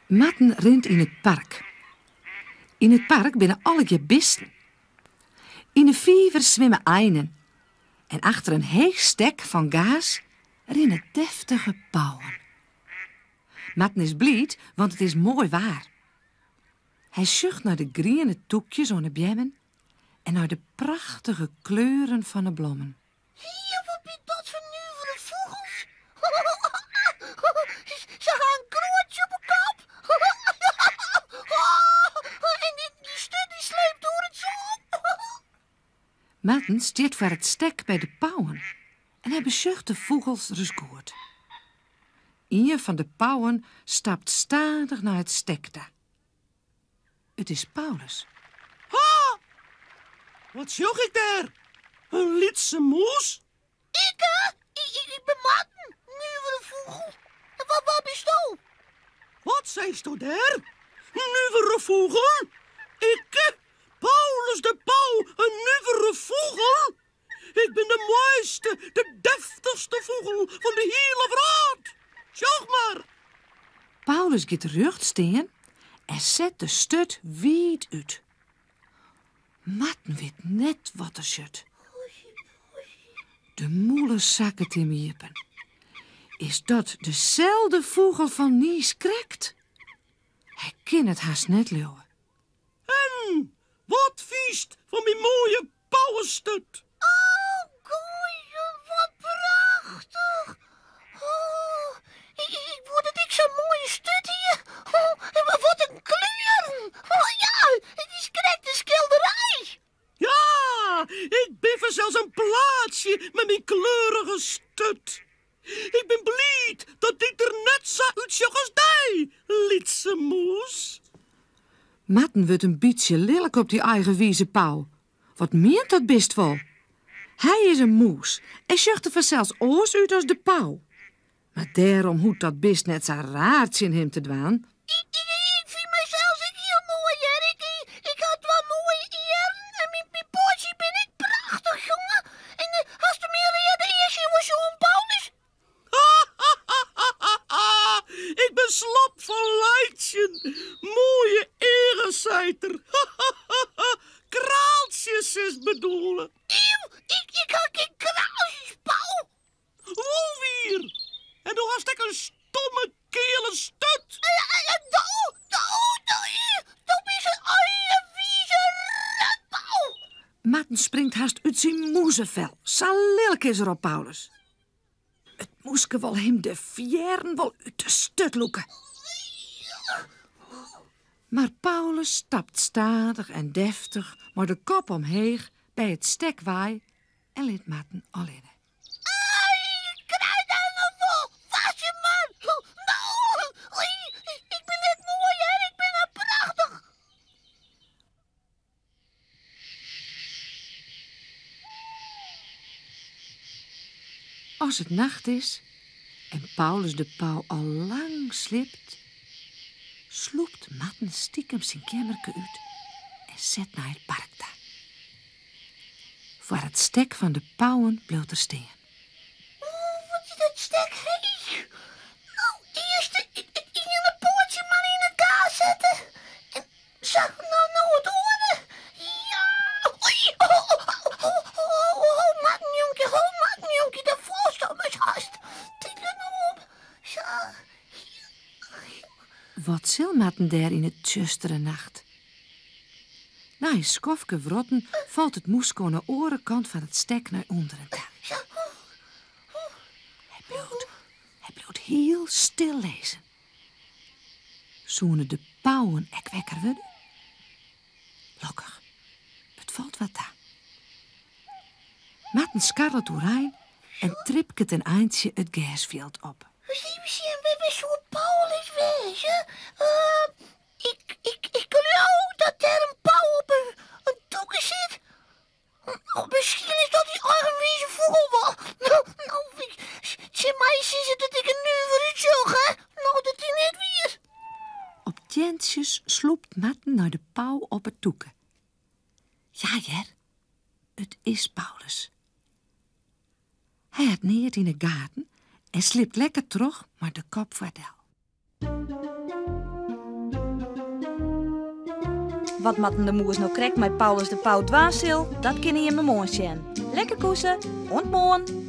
Marten rint yn it park. Yn it park binne allegear bisten. Yn 'e fiver swimme einen en achter in heech stek fan gaas rinne deftige pauwen. Marten is bliid, want it is moai waar. Hy sjocht nei de griene tûkjes oan 'e beammen en nei de prachtige kleuren fan 'e blommen. Hier, wat binne dat foar nuvere fûgels? Se ha in kroantsje op 'e kop. En dy sturt dy sleept oer it sân. Marten stiet foar it stek by de pauwen en hy besjocht de fûgels ris goed. Ien fan de pauwen stapt stadich nei it stek ta. It is Paulus. Ha! Wat sjoch ik dêr? In lytse mûs? Ikke? Ik bin Marten, nuvere fûgel. En wat, wat bisto? Wat seisto dêr? Nuvere fûgel? Ikke? Paulus de Pauw, in nuvere fûgel? Ik bin de moaiste, de deftichste fûgel fan de hiele wrâld. Sjoch mar. Paulus giet rjocht stean en set de sturt wiid út. Marten wit net wat er sjocht. De mûle sakket him iepen. Is dat deselde fûgel fan niiskrekt? Hy kin it hast net leauwe. En wat fynst fan myn moaie pauwesturt? Oh, goeie, wat prachtich. Oh, ik, ik wol dat ik sa'n moaie sturt hie. Oh, en wat in kleuren. Oh ja, it is krekt in skilderij. Ja, ik bin fansels in plaatsje mei myn kleurige sturt. Ik bin bliid dat ik der net sa útsjoch as dy, lytse mûs. Marten wurdt in bytsje lilk op dy eigenwize pau. Wat mient dat bist wol? Hy is in mûs en sjocht der fansels oars út as de pau. Mar dêrom hoecht dat bist net sa raar tsjin him te dwaan. Ik, ik, ik fyn mysels ek hiel moai, hear. Ik, ik ha twa moaie earen en myn, myn poatsjes binne ek prachtich, jonge. En uh, hasto myn reade earsje wol sjoen, Paulus? Ik bin slop fan laitsjen. Moaie eagen, seit er. Kraaltsjes silst bedoele. Ieuw, ik, ik ha gjin kraaltsjes, Paul. Wol wier. En do hast ek in stomme keale sturt. Do, do, do, do bist in eigenwize rotpau. Marten springt hast út syn mûzefel. Sa lilk is er op Paulus. It mûske wol him de fearren wol út de sturt lûke. Mar Paulus stapt stadich en deftich mei de kop omheech by it stek wei en lit Marten allinne. Ik krij dat noch wol. Wachtsje mar. No, ik bin net moai, hear. Ik bin al prachtich. As it nacht is en Paulus de Pauw al lang sliept, slûpt Marten stikem syn keammerke út en set nei it park ta. Foar it stek fan de pauwen bliuwt er stean. Oeh, wat is dat stek heech. No, earst it iene poatsje mar yn it gaas sette. En sa, no, no it oare. Ja, oei, oh, oh, oh, oh, oh, Marten jonkje, ho, Marten jonkje, dêr falst ommers hast. Tik no op. Sa. Wat sil Marten dêr yn 'e tsjustere nacht? Nei in skoftke wrotten falt it mûske oan 'e oare kant fan it stek nei ûnderen ta. Hy bliuwt, hy bliuwt hiel stil lizzen. Soene de pauwen ek wekker wurde? Lokkich, it falt wat ta. Marten skarrelet oerein en tripket in eintsje it gersfjild op. Ris even sjen, wêr soe Paulus wêze? Uh, ik, ik, ik leau dat der in pau op in, in tûke sit. Oh, miskien is dat dy eigenwize fûgel wol. No, no, tsjin my sizze dat ik der nuver útsjoch, hè? No, dat is net wier. Op teantsjes slûpt Marten nei de pau op 'e tûke. Ja hear, it is Paulus. Hy hat neat yn 'e gaten en slipt lekker troch mei de kop foardel. Wat Marten de Moes no krekt mei Paulus de Pauw dwaan sil, dat kinne jimme moarn sjen. Lekker koese, oant moarn!